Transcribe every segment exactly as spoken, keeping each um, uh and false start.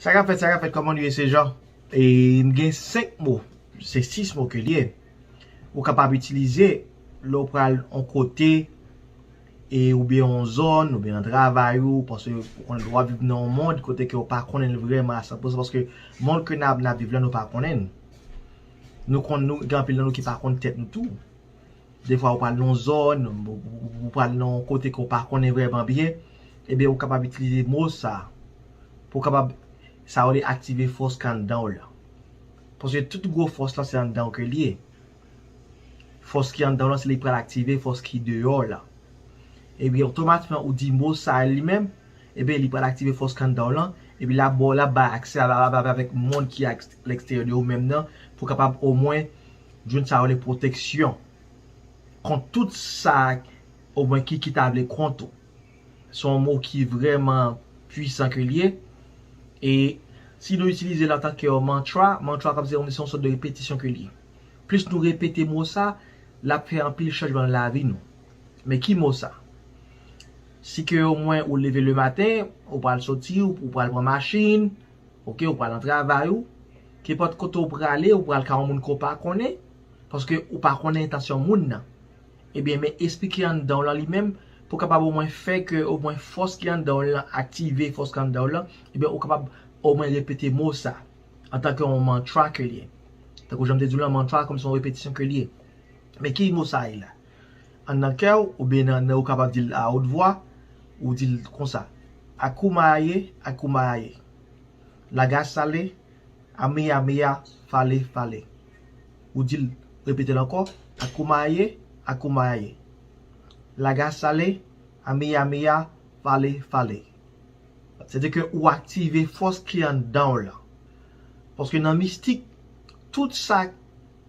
Sa k ap fèt, sa k ap fèt, kòman nou ye, se Jean? E m gen senk mo, se sis mo ke l ye. Ou kapab itilize lè w pral yon kote, e oubyen yon zòn, oubyen nan travay ou, paske ou konn lè w ap viv nan yon mond kote ke w pa konnen l vrèman a san pousan, paske mond ke n ap, n ap viv la, nou pa konnen l. Nou konn, nou gen anpil nan nou ki pa konn tèt nou tou. Defwa ou pral nan yon zòn, ou, ou, ou pral nan yon kote ke w pa konnen vrèman byen, ebyen ou kapab itilize mo sa a pou w kapab, sa yo rele aktive fòs ki anndan w lan. Paske tout gwo fòs lan se anndan w ke l ye. Fòs ki anndan w lan se li k pral aktive fòs ki deyò w lan. Ebyen otomatikman ou di mo sa a li menm, ebyen li pral aktive fòs ki anndan w lan, epi l ap ba w, l ap bay aksè a, a, a, avèk mond ki a leksteryè de ou menm nan, pou w kapab omwen jwenn sa yo rele pwoteksyon kont tout sa omwen ki, ki ta vle kont ou. Se yon mo ki vrèman pwisan ke l ye. E si nou itilize l antanke yon mantra, mantra kòmsi se yon, se yon sòt de repetisyon ke l ye. Plis nou repete mo sa, l ap fè anpil chanjman nan lavi nou. Men ki mo sa? Si ke omwen ou leve lematen, ou pral soti, ou, ou pral pran machin, oke, ou pral nan travay ou, kenpòt kote ou prale, ou pral ka yon moun ke w pa konnen, paske ou pa konnen entansyon moun nan. Ebyen, men espri ki anndan w lan li menm, pou kapab omwen fè ke omwen fòs ki anndan w lan aktive fòs ki anndan w lan, ebyen, ou kapab omwen repete mo sa antanke yon mantra ke l ye. Tankou jan m te di w lan, mantra kòmsi yon repetisyon ke l ye. Men ki mo sa ye la? Anndan kè w, oubyen nan, nan, ou kapab di l a wot vwa, ou di l konsa: Akoumaya ye, akoumaya ye. Laga sale, amiya miya, fale fale. Ou di l, repete l ankò: Akoumaya ye, akoumaya ye. Laga sale, amiya miya, fale fale. Sètadi ke ou aktive fòs ki anndan w lan. Paske nan mistik, tout sa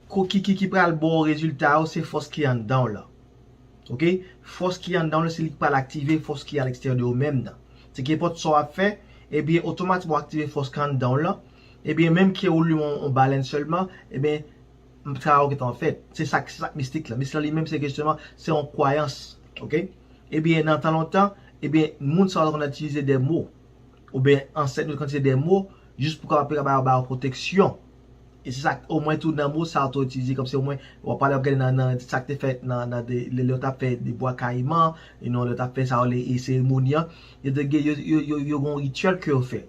ko-, ki, ki, ki pral ba w rezilta yo, se fòs ki anndan w lan. Oke? Fòs ki anndan w lan, se li k pral aktive fòs ki aleksteryè de ou menm nan. Se kenpòt sa w ap fè, ebyen, otomatikman w aktive fòs ki anndan w lan. Ebyen, menm ke ou limen yon, yon balèn sèlman, ebyen, travay ou gentan fèt. Se sa, se sa k mistik la. Mistik la li menm, se ke jisteman, se yon kwayans. Oke? Ebyen, nan tan lontan, ebyen, moun sa yo konn itilize de mo. Oubyen ansèt nou te konn itilize de mo, jis pou kapab, kapab ba yo, ba yo pwoteksyon. E se sa, omwen tou nan mo sa yo te itilize, kòmsi omwen, w ap pale, w ap gade nan, nan sa k te fèt nan, nan de, lè, lè yo t ap fè de bwa kayiman, e non, lè yo t ap fè sa yo rele, e seremoni an, yo te gen, yo, yo, yo, yo gen yon rityèl ke yo fè.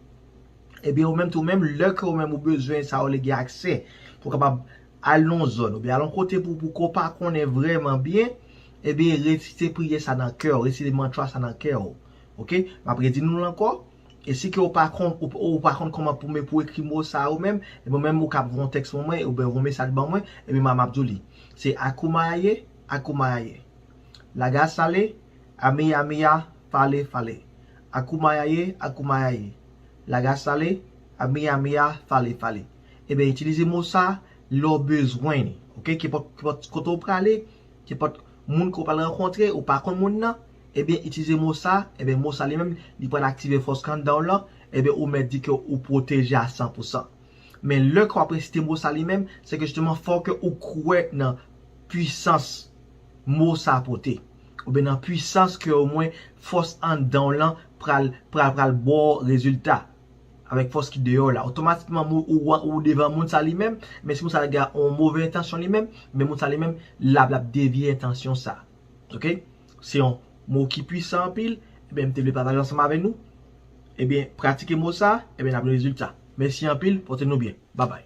Ebyen, ou menm tou, menm lè ke ou menm ou bezwen sa yo rele gen aksè pou w kapab al nan yon zòn, oubyen al yon kote pou, pou ke w pa konnen vrèman byen, ebyen, resite priyè sa nan kè w, resite mantra sa nan kè w. Oke? M ap redi nou l ankò. E si ke ou pa konn, ou, ou pa konn kòman pou, men pou ekri mo sa ou menm, ebyen, ou menm ou kab voye yon tèks ban mwen, oubyen voye yon mesaj ban mwen, ebyen, m, m ap di w li. Se akoumaya ye, akoumaya ye. Laga sale, amiya miya, fale fale. Akoumaya ye, akoumaya ye. Laga sale, amiya miya, fale fale. Ebyen, itilize mo sa lè w bezwen li. Oke? Kenpòt, kenpòt kote w prale, kenpòt moun ke w pral rankontre, ou pa konn moun nan, ebyen, itilize mo sa, ebyen, mo sa li menm, li pral aktive fòs ki anndan w lan, ebyen, ou mèt di ke ou pwoteje a san pou san. Men lè ke w ap resite mo sa li menm, se ke jisteman fò ke ou kwè nan pwisans mo sa pote. Oubyen nan pwisans ke omwen fòs anndan w lan pral, pral, pral ba w rezilta. Avèk fòs ki deyò w la. Otomatikman, ou, ou, ou devan moun sa li menm, men si moun sa gen yon move entansyon li menm, men moun sa li menm, l ap, l ap devye entansyon sa. Oke? Se yon mo ki pwisan anpil, ebyen, m te vle pataje ansanm avè nou. Ebyen, pratike mo sa, ebyen, n ap gen rezilta. Mèsi anpil, pote nou byen. Babay.